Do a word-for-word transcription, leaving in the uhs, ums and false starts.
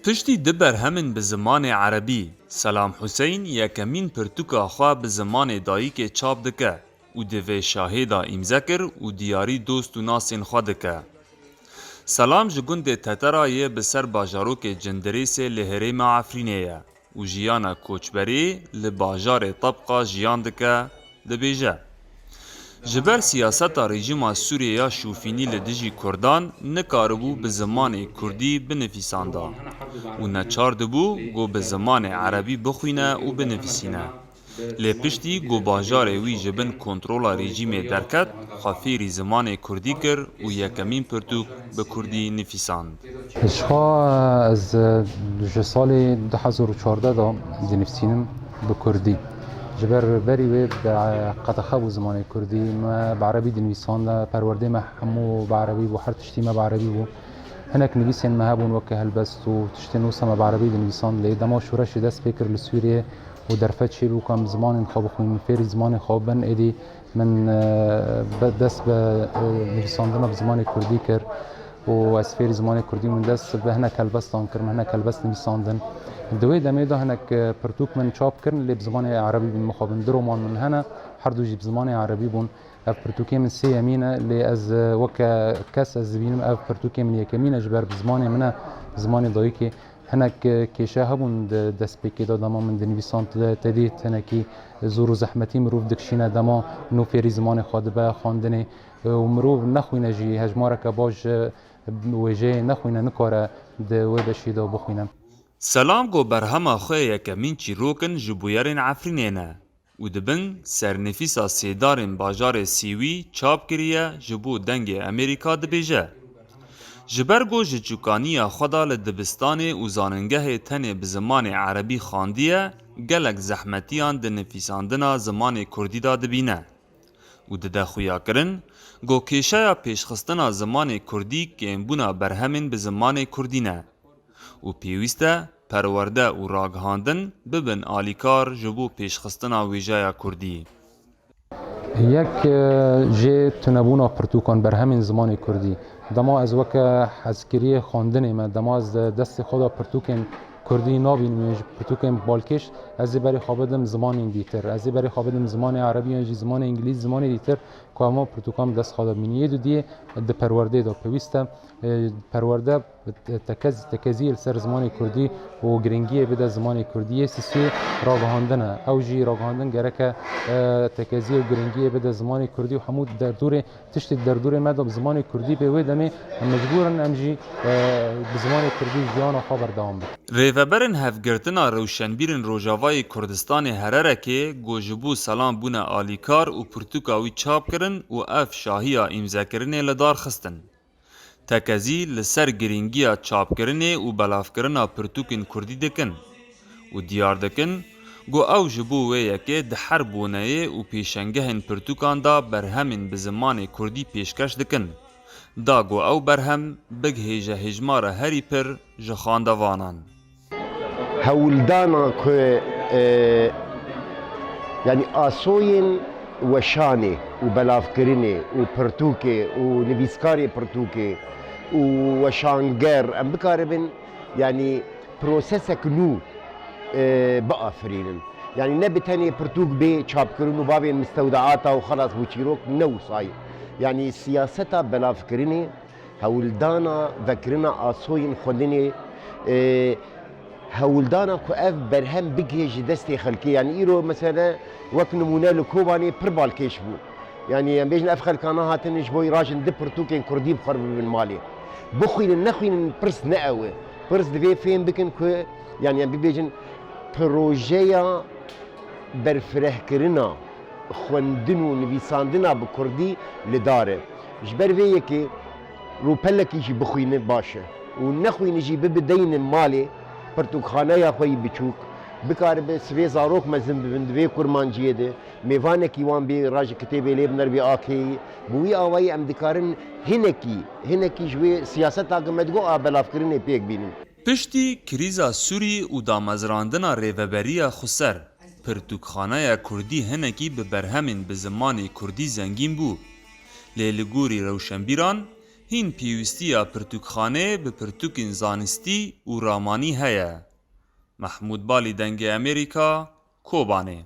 Piştî du berhemên bi zimanê erebî, Selam Huseyn yekemîn pirtûka xwe bi zimanê dayikê çap dike û di vê şahê de îmze kir û diyarî dost û nasên xwe dike. Selam ji gundê Tetera yê bi ser bajarokê Cindirêsê li herêma Efrînê ye û jiyana koçberî li bajarê Tebqa jiyan dike, dibêje, ji ber siyaseta rejîma Sûriyê ya şûfînî li dijî Kurdan nikaribû bi zimanê Kurdî binivîsanda û neçar dibû ku bi zimanê erebî bixwîne û binivîsîne. Lê piştî ku bajarê wî ji bin kontrola rejîmê derket, xwe fêrî zimanê Kurdî kir û yekemîn pirtûk bi Kurdî nivîsand. Ji xwe ez, e, ji salê du hezar û çardeh de dinivîsînim bi Kurdî. Ji ber berî wê bi, e, qedexe bû zimanê Kurdî. Me bi erebî dinivîsand, perwerdê me hemû bi erebî bû, her tiştî me bi erebî bû. Hinek nivîsên me hebûn weke helbest û tiştên wisa me bi erebî dinivîsand. Lê dema şoreşê dest pê kir li Sûriyê û derfet çêbû ku em zimanên xwe bixwînin, fêrî zimanê xwe bibin, êdî min, e, be-, dest bi, e, nivîsandina bi zimanê Kurdî kir û ez fêrî zimanê Kurdî bûm, dest bi hinek helbestan kir, min hinek helbest nivîsandin. Di wê demê de hinek, e, pirtûk min çap kirin, lê bi zimanê erebî bûn mixabin. Du roman min hene, her du jî bi zimanê erebî bûn. Ev pirtûkê min sêyemîn e, lê ez, e, weke kes ez dibînim ev pirtûkê min yekemîn e, ji ber bi zimanê min e, bi zimanê dayikê. Hinek, e, kêşe hebûn di destpêkê de, dema min dinivîsand, te, te dît hinekî zor û zehmetî mirov dikişîne dema nû fêrî zimanê xwe dibe xwendinê, e, û mirov nexwîne jî, hejmareke baş ji wêjeyê nexwîne, nikare di wê beşî de bixwîne. Selam ku berhema xwe yekemîn çîrok in ji bûyerên Efrînê ne û di bin sernivîsa Sêdarên Bajarê Sîwî çap kiriye ji bo Dengê Emerîka dibêje, ji ber ku ji çûkaniya xwe de li dibistanê û zanîngehê tenê bi zimanê erebî xandiye, gelek zehmetiyan di nivîsandina zimanê kurdî de dibîne û dide xuyakirin ku kêşeya pêşxistina zimanê kurdî kêmbûna berhemên bi zimanê kurdî ne û pêwîst e perwerde û ragihandin bibin alîkar ji bo pêşxistina wêjeya kurdî. Yek, e, jê tunebûna pirtûkan, berhemên zimanê kurdî. Dema ez weke hezkiriyê xwendinê me, dema ez destê xwe de pirtûkên kurdî nabînim, yên ji pirtûkên balkêş, ez ê berê xwe bidim zimanên dîtir. Ez ê berê xwe bidim zimanê erebî yan jî zimanê îngilîz, zimanê dîtir ku hema pirtûkan bi dest xwe de bînin. Yê dudiyê di perwerdeyê de pêwîst e, e, perwerde te-, tekez-, tekeziyê li ser zimanê kurdî û giringiyê bide zimanê kurdî. Yê sisê ragihandin e. Ew jî ragihandin gereke, e, tekeziyê û giringiyê bide zimanê kurdî û hemû derdorê, tiştê derdorê me de bi zimanê kurdî bê. Wê demê em mecbûr in em jî, e, bi zimanê kurdî jiyana xwe berdewam bikin. Rêveberên Hevgirtina Rewşenbîrên Rojavayê Kurdistanê Hererekê ku ji bo Selam bûne alîkar û pirtûka wî çap kirin û ev şahiya îmzekirinê li dar xistin. Tekezî li ser girîngiya çapkirinê û belavkirina pirtûkên kurdî dikin û diyar dikin ku ew ji bo wê yekê di her boneyê û pêşengehên pirtûkan de berhemên bi zimanê kurdî pêşkeş dikin, da ku ew berhem bigihêje hêjmara herî pir ji xandevanan. Hewldana ku, e, yanî asoyên weşanê û belavkirinê û pirtûkê û nivîskarê pirtûkê û weşanger em bikaribin, yanî prosesek nû, e, biafirînin. Yanî ne bi tenê pirtûk bê çapkirin û bavên mistewdeata û xelas bû çîrok, ne wisa ye. Yanî siyaseta belavkirinê, hewldana vekirina asoyên xwendinê, e, hewldana ku ev berhem bigihê ji destê xelkê. Yanî îro mesele wek nimûne li Kobanê pir balkêş bû. Yanî em bêjin ev xelkana hatin ji bo rajin du pirtûkên kurdî bi xwe re bibin malê. Bixwînin nexwînin pirs ne ew e. Pirs divê fêm bikin ku, yanî em bibêjin projeya berfirehkirina xwendin û nivîsandina bi kurdî li dar e. Ji ber vê yekê rûpelekî jî bixwîne baş e û nexwîne jî bibe deyne malê pirtûkxaneya xwe yî biçûk, bikaribe sivê zarok mezin bibin di vê kurmanciyê de, mêvanekî wan bê, raje kitêbê lê binêre, bê akeyî. Bi wî awayî em dikarin hinekî, hinekî ji wê siyaseta ku me digot a belavkirinê pêk bînin. Piştî krîza Sûrî û damezrandina Rêveberiya Xweser, pirtûkxaneya kurdî hinekî bi berhemên bi zimanê kurdî zengîn bû. Lê li gorî rewşenbîran, Hîn pêwîstiya pirtûkxanê bi pirtûkên zanistî û ramanî heye. Mehmûd Balî, Dengê Amerîka, Kobanê.